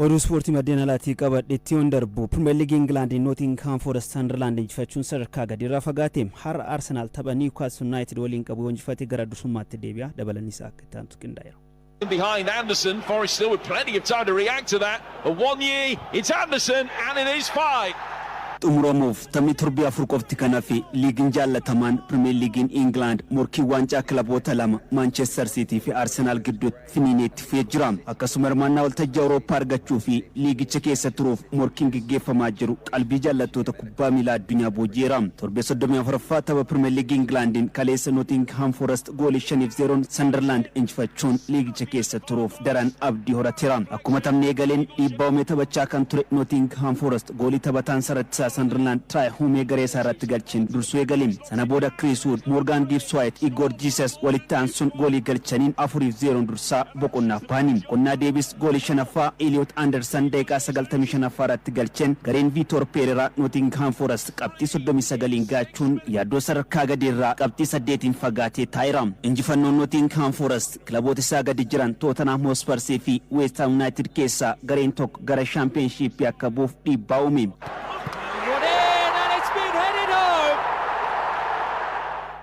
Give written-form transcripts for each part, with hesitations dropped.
Oduu ispoortii maddeen alaatii qabadhetti yoon darbu, Pirimeer Liigii Ingilaandiin Nootingham Forest Sanderlaand injifachuun sadarkaa gadiirraa fagaate. Har'a Arsenaal tapha Niwkaastil Yuunaayitid waliin qabu yoo injifate gara dursummaatti deebi'a. Dabalaniis akka itti aantu qindaa'eera. Behind Anderson, Forest still with plenty of time to react to that. A 1 year, it's Anderson, and it is 5. Xumuramuuf taphni torbee 4 qofti kan hafe liigiin jaallatamaan Pirimeer Liigiin Ingilaand morkii waancaa kilaboota lama, Maanchestar Siitii fi Arsenaal, gidduutti finiineetti fufee jira. Akkasuma hirmaannaa waltajjii Awurooppaa argachuu fi liigicha keessa turuuf morkiin gaggeeffamaa jiru qalbii jaallattoota kubbaa miilaa addunyaa booji'eera. Torbee 34ffaa tapha Pirimeer Liigii Ingilaandiin kaleessa Nootingham Forest goolii 5-0n Sanderlaand injifachuun liigicha keessa turuuf daran abdii horateera. Akkuma taphni eegaleen dhiibbaa uumee taphachaa kan ture Nootingham Forest goolii taphataan sarattisaa Sanderlaand Tiraay Huumee garee isaa irratti galcheen dursuu eegale. Sana booda Chris Wood, Morgan Gibbs White, Igor Jesus walitti aansuun goolii galchaniin 4-0n dursaa boqonnaaf bahani. Boqonnaa deebis goolii shanaffaa Elliot Anderson daqiiqaa 95ffaa irratti galcheen gareen Vitor Pereira Nottingham Forest qabxii 39n gaachuun yaaddoo sadarkaa gadiirraa qabxii 8n fagaatee taa'eera. Injifannoon Nottingham Forest kilaboota isaa gadi jiran Tottenham Hotspurs fi West Ham United keessaa gareen tokko gara Shaampiyoonshiippii akka bu'uuf dhiibbaa uume. One in and it's been headed home.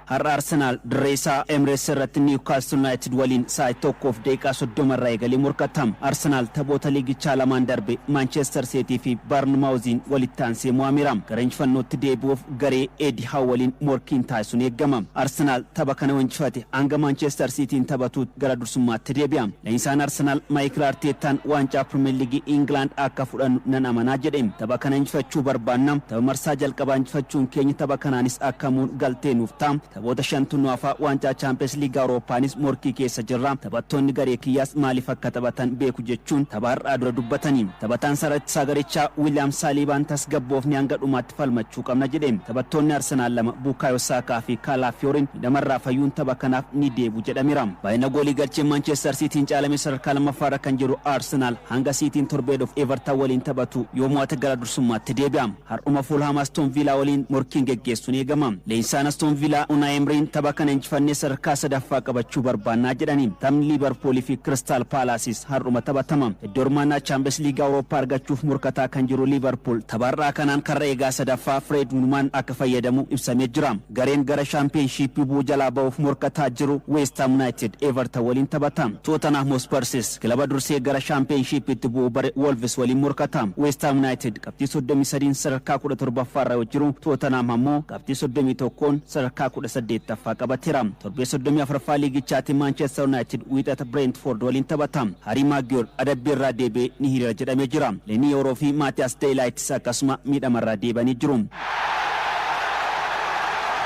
Har'a Arsenaal dirree isaa Emirates irratti Newcastle United waliin sa'aatii 1:30 irraa eegalee morkata. Arsenaal taphoota liigichaa lamaan darbe Manchester City fi Bournemouth walitti aansee mo'ameera. Gara injifannootti deebi'uuf garee Eddie Howe waliin morkiin taasisuun eegama. Arsenaal tapha kana injifate hanga Manchester Cityin taphatuutti gara dursummaatti deebi'a. Leenjisaan Arsenaal Mikel Arteetaan waancaa Premier League England akka fudhannu nan amanaa jedhe. Tapha kana injifachuu barbaanna. Tapha marsaa jalqabaa injifachuun keenya tapha kanaanis akka muun galtee nuuf ta'a. Taphoota shantu nu hafaa, waancaa Champions League Awurooppaanis morkii keessa jirra. Taphattoonni garee kiyyaas maaliif akka taphatan beeku jechuun tapha har'aa dura dubbatanii. Taphataan sarara garichaa Wiiliyaam Saaliibaan tasgabboofni hanga dhumaatti falmachuu qabna jedhe. Taphattoonni Arsenaal lama, Buukaayo Saakaa fi Kaalaafiyoorin, miidhamarraa fayyuun tapha kanaaf ni deebu jedhameera. Baay'ina goolii galcheen Manchester Cityin caalame sadarkaa lammaffaarra kan jiru Arsenaal hanga Cityin torbee dhufu Everton waliin taphatu yoo mo'ate gara dursummaatti deebi'a. Har'uma Fulham Aston Villa waliin morkiin geggeessuun eegama. Leenjisaan Aston Villa Unai Emery'n tapha kana injifannee sadarkaa sadaffaa qabachuu barbaannaa jedhani. Taphni Liverpool fi Crystal Palace har'uma taphatama. Iddoo hirmaannaa Champions League Awurooppaa argachuuf morkataa kan jiru Liverpool tapha har'aa kanaan karra eegaa sadaffaa Fred Woodman akka fayyadamu ibsamee jira. Gareen gara Championship bu'uu jalaa ba'uuf morkataa jiru West Ham United Everton waliin taphata. Tottenham Hotspurs kilaba dursee gara Championshipitti bu'uu bare Wolves waliin morkata. West Ham United qabxii 33 sadarkaa 17ffaa irra yoo jiru, Tottenham ammoo qabxii 31n sadarkaa 18ffaa qabateera. Torbee 34ffaa liigichaatiin Manchester United wiixata Brentford waliin taphata. Harry Maguire adabbii irraa deebi'ee ni hiriira jedhamee jira. Leny Yoro fi Matthijs de Ligt akkasuma miidhamarraa deebi'anii jiru.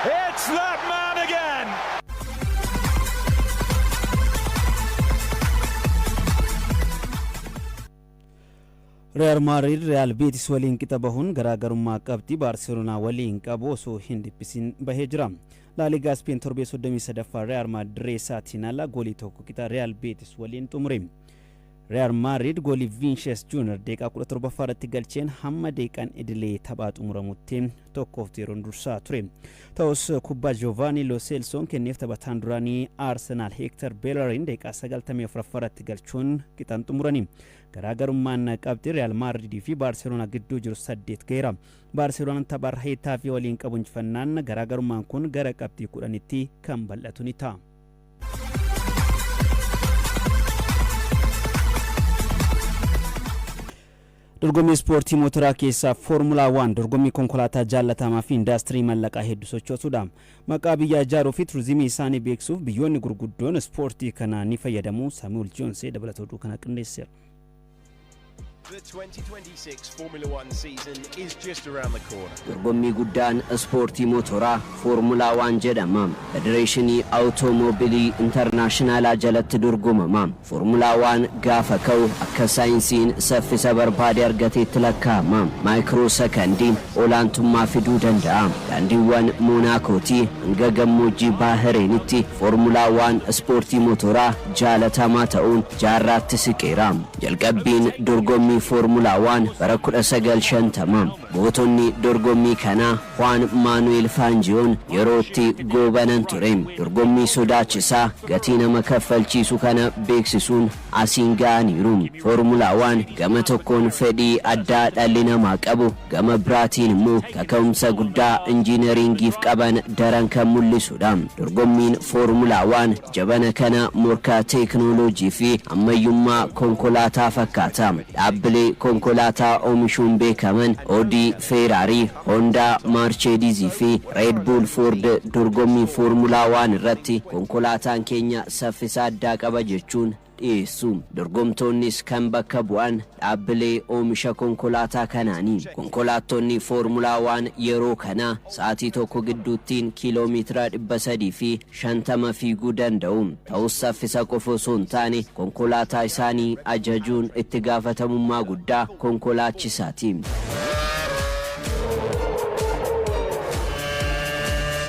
It's that man again. Real Madrid Real Betis waliin qixa bahuun garaagarummaa qabxii Baarseloonaa waliin qabu osoo hin dhiphisin bahee jira. Laaligaa Speen torbee 33ffaa Real Madrid dirree isaatiin ala goolii 1 qixa Real Betis waliin xumure. Real Madrid goolii Vinicius Junior daqiiqaa 17ffaa irratti galcheen hamma daqiiqaan idilee taphaa xumuramutti 1-0n dursaa ture. Ta'us kubbaa Giovanni Lo Celsoon kenneef taphataan duraanii Arsenal Hector Bellerin daqiiqaa 94ffaa irratti galchuun qixan xumurani. Garaagarummaan qabxii Real Madrid fi Baarseloonaa gidduu jiru 8 gaheera. Baarseloonaan tapha Heetaafii waliin qabu injifannaan garaagarummaan kun gara qabxii 10tti kan bal'atu ni ta'a. Dorgommii ispoortii mootoraa keessaa Foormulaa 1 dorgommii konkolaataa jaallatamaa fi indaastirii mallaqaa hedduu sochoosudha. Maqaa biyyaa ijaaruu fi turizimii isaanii beeksisuuf biyyoonni gurguddoon ispoortii kana ni fayyadamu. Saamu'eel Joonsee dabalata oduu kana qindeesseera. The 2026 Formula One season is just around the corner. Dorgommii guddaan ispoortii mootoraa Foormulaa 1 jedhama. Federeeshinii Awutoomobilii Intarnaashinaalaa jalatti dorgomama. Foormulaa 1 gaafa ka'u akka saayinsiin saffisa barbaade argateetti lakkaa'ama. Maayikiroo sekandiin olaantummaa fiduu danda'a. Daandiiwwan Moonaakootii hanga gammoojjii Baahireenitti Foormulaa 1 ispoortii mootoraa jaalatamaa ta'uun jaarraatti siqeera. Jalqabbiin dorgommii Foormulaa 1 bara 1950. Gootonni dorgommii kanaa Juan Maanuel Faanjiyoon yerootti goobanan ture. Dorgommii sodaachisaa gatii nama kaffalchiisu kana beeksisuun asiin ga'aniiru. Foormulaa 1 gama tokkoon fedhii addaa dhalli namaa qabu, gama biraatiin immoo kaka'umsa guddaa injiineringiif qaban daran kan mul'isudha. Dorgommiin Foormulaa 1 jabana kana morkaa teeknooloojii fi ammayyummaa konkolaataa fakkaata. Dhaabbilee konkolaataa oomishuun beekaman Oodii, Feeraarii, Hoondaa, Maarcheedizii fi Red Bull Ford dorgommii Foormulaa 1 irratti konkolaataan keenya saffisa addaa qaba jechuun dhiyeessu. Dorgomtoonnis kan bakka bu'an dhaabbilee oomisha konkolaataa kanaani. Konkolaattonni Foormulaa 1 yeroo kana sa'aatii tokko gidduuttiin kiiloomeetira 350 fiiguu danda'u. Ta'us saffisa qofa osoo hin taane konkolaataa isaanii ajajuun itti gaafatamummaa guddaa konkolaachisaati.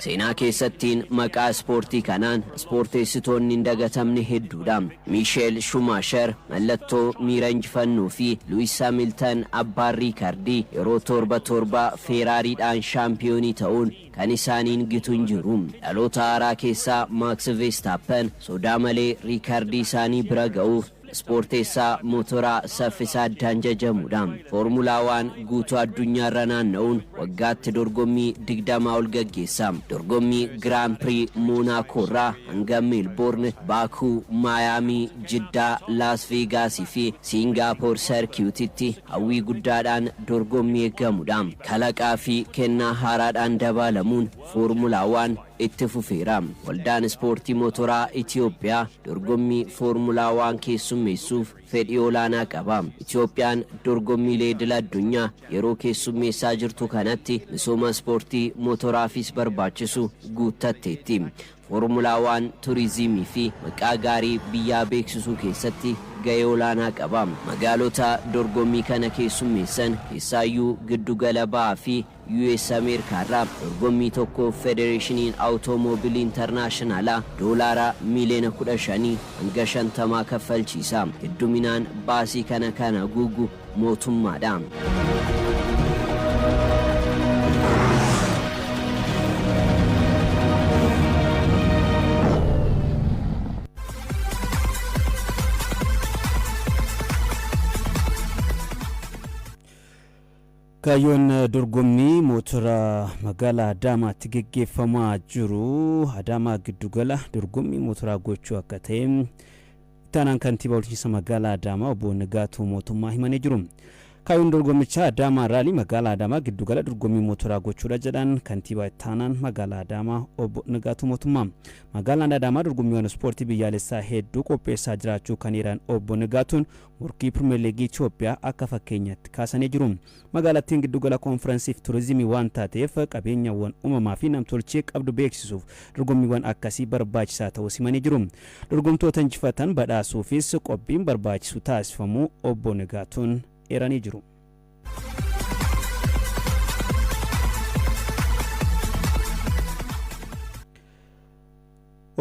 Seenaa keessattiin maqaa ispoortii kanaan ispoorteessitoonni hin dagatamne hedduudha. Miisheel Shumaasher mallattoo miira injifannoo fi Luwis Hamilton abbaan riikardii yeroo torba torba Feeraariidhaan shaampiyoonii ta'uun kan isaaniin gitu hin jiru. Dhaloota haaraa keessaa Maaks Veestaappen sodaa malee riikardii isaanii bira ga'uuf ispoorteessaa motoraa saffisa addaan jajamudha. Foormulaa 1 guutuu addunyaarra naanna'uun waggaatti dorgommii 20 ol gaggeessa. Dorgommii Giraand Pirii Moonaakoorraa hanga Meelboorn, Baakuu, Maayaamii, Jiddaa, Laas Veegaasii fi Siingaappoor sarkiwutitti hawwii guddaadhaan dorgommii eeggamudha. Kalaqaa fi kennaa haaraadhaan dabaalamuun Foormulaa 1 itti fufeera. Waldaan Ispoortii Motoraa Itiyoophiyaa dorgommii Foormulaa 1 keessummeessuuf fedhii olaanaa qaba. Itiyoophiyaan dorgommiilee idil addunyaa yeroo keessummeessaa jirtu kanatti misooma ispoortii motoraafis barbaachisu guuttatteetti. Foormulaa 1 turizimii fi maqaa gaarii biyyaa beeksisuu keessatti gahee olaanaa qaba. Magaalota dorgommii kana keessummeessan keessaayyuu giddugala ba'aa fi US Ameerikaarraa dorgommii tokkoof Federeeshiniin Awutoomobilii Intarnaashinaalaa doolaara miiliyoona 15 hanga 50 kaffalchiisa. Hedduminaan baasii kana kan haguugu mootummaadha. Kaayyoon dorgommii mootora magaalaa Adaamaatti geggeeffamaa jiru Adaamaa giddugala dorgommii mootoraa gochuu akka ta'e ittaanaan kantiibaa bulchiinsa magaalaa Adaamaa obbo Nigaatuu Mootummaa himanii jiru. Kaayyoon dorgommichaa Adaamaa Raalii magaalaa Adaamaa giddugala dorgommii mootoraa gochuudha jedhan kantiibaa ittaanaan magaalaa Adaamaa obbo Nigaatuu Mootummaa. Magaalaan Adaamaa dorgommiiwwan ispoortii biyyaalessaa hedduu qopheessaa jiraachuu kan eeran obbo Nigaatuun morkii Pirimeer Liigii Itoophiyaa akka fakkeenyaatti kaasanii jiru. Magaalattiin giddugala koonfiransiif turizimii waan taateef qabeenyawwan uumamaa fi namtolchee qabdu beeksisuuf dorgommiiwwan akkasii barbaachisaa ta'uu himanii jiru. Dorgomtoota injifatan badhaasuufis qophiin barbaachisu taasifamuu obbo Nigaatuun eeranii jiru.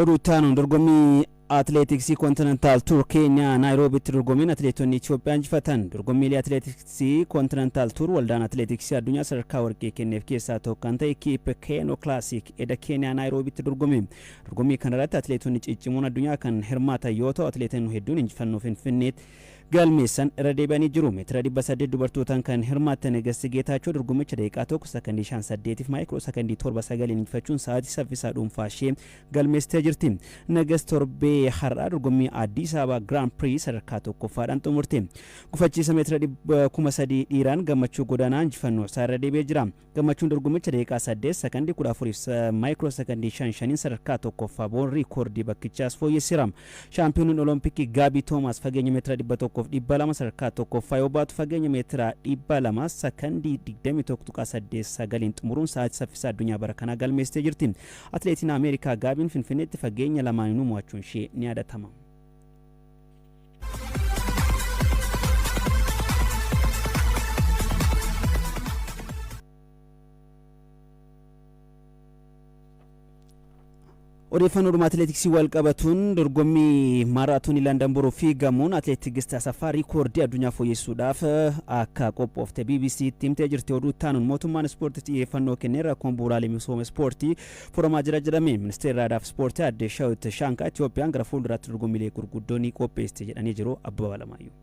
Oduu itti aanuun dorgommii atileetiksii Koontinantaal Tuur Keeniyaa Naayiroobitti dorgommiin atileetonni Itoophiyaa injifatan. Dorgommiilee atileetiksii Koontinantaal Tuur waldaan atileetiksii addunyaa sadarkaa warqee kenneef keessaa tokko kan ta'e Kiip Keenoo Kilaasik eda Keeniyaa Naayiroobitti dorgome. Dorgommii kanarratti atileetonni ciccimoon addunyaa kan hirmaatan yoo ta'u, atileetonni hedduun injifannoo Finfinneetti galmeessan irra deebi'anii jiru. Meetira 800 dubartootaan kan hirmaattan Nagasti Geetaachoo dorgommicha daqiiqaa 1 sakandii 58 fi maayikiroo sakandii 7 9 injifachuun sa'aatii saffisaa dhuunfaa ishee galmeessitee jirti. Nagas torbee har'aa dorgommii Addis Ababa Grand Prix sadarkaa tokkoffaadhaan xumurte. Gufachiisa meetira 3000 dhiiraan Gammachuu Godaanaa injifannoo isaa irra deebi'ee jira. Gammachuun dorgommicha daqiiqaa 8 sakandii 14 fi maayikiroo sakandii 5 5n sadarkaa tokkoffaa ba'uun riikoordii bakkichaas fooyyesseera. Shaampiyooniin Olompikii Gaabii Toomaas fageenya meetira 100 fi 200 sadarkaa tokkoffaa yoo baatu, fageenya meetira 200 sakandii 21.89n xumuruun sa'aatii saffisaa addunyaa bara kanaa galmeessitee jirti. Atileetiin Ameerikaa Gaabiin Finfinneetti fageenya lamaaninuu mo'achuun ishee ni yaadatama. Odeeffannoodhuma atileetiksii wal qabatuun, dorgommii maaraatoonii Landan boruu fiigamuun Atileet Tigist Asaffaa riikoordii addunyaa fooyyessuudhaaf akka qophoofte BBCtti himtee jirti. Oduu taanuun, mootummaan ispoortii xiyyeeffannoo kennee rakkoon bu'uuraalee misooma ispoortii furamaa jira jedhame. Ministeerri aadaa fi ispoortii Aadde Shawit Shaankaa Itoophiyaan gara fuulduraatti dorgommiilee gurguddoo ni qopheessite jedhanii jiru. Abbabaa Alamaayyoo.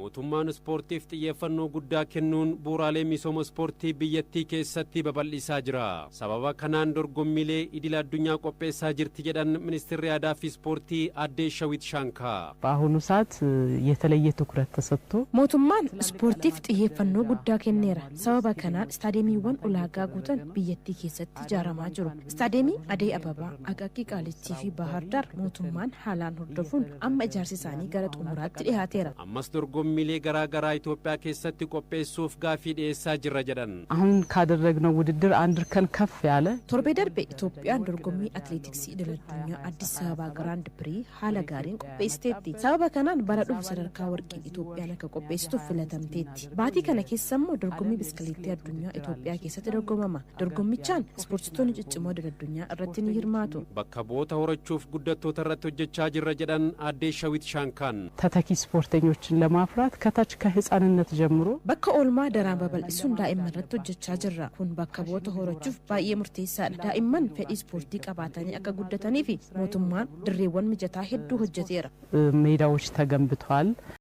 Mootummaan ispoortiif xiyyeeffannoo guddaa kennuun bu'uuraalee misooma ispoortii biyyattii keessatti babal'isaa jira. Sababa kanaan dorgommiilee idil addunyaa qopheessaa jirti jedhan ministeerri aadaa fi ispoortii Aadde Shawit Shaankaa. በአሁኑ ሰዓት የተለየ ትኩረት ተሰጥቶ Mootummaan ispoortiif xiyyeeffannoo guddaa kenneera. Sababa kanaan istaadiyeemiiwwan ulaagaa guutan biyyattii keessatti ijaaramaa jiru. Istaadiyeemii Adee Ababaa, Aqaqii Qaalittii fi Bahar Dar mootummaan haalaan hordofuun amma ijaarsi isaanii gara xumuraatti dhiyaateera. Ammas dorgommiilee garaa garaa Itoophiyaa keessatti qopheessuuf gaafii dhiyeessaa jirra jedhan. አሁን ካደረግነው ውድድር አንድ እርከን ከፍ ያለ Torbee darbe Itoophiyaan dorgommii atileetiksii idil addunyaa Addis Ababaa Grand Prix haala gaariin qopheessiteetti. Sababa kanaan bara dhufu sadarkaa warqiin Itoophiyaan akka qopheessituuf filatamteetti. Baatii kana keessa immoo dorgommii biskileettii addunyaa Itoophiyaa keessatti dorgomama. Dorgommichaan ispoortistoonni ciccimoo idil addunyaa irratti ni hirmaatu. Bakka bu'oota horachuuf guddattoota irratti hojjechaa jirra jedhan Aadde Shawit Shaankaan. ተተኪ ስፖርተኞችን ለማፍራት ከታች ከህፃንነት ጀምሮ Bakka oolmaa daraan babal'isuun daa'imman irratti hojjechaa jirra. Kun bakka bu'oota horachuuf baay'ee murteessaadha. Daa'imman fedhii ispoortii qabaatanii akka guddatanii fi mootummaan dirreewwan mijataa hedduu hojjeteera. ሜዳዎች ተገንብተዋል።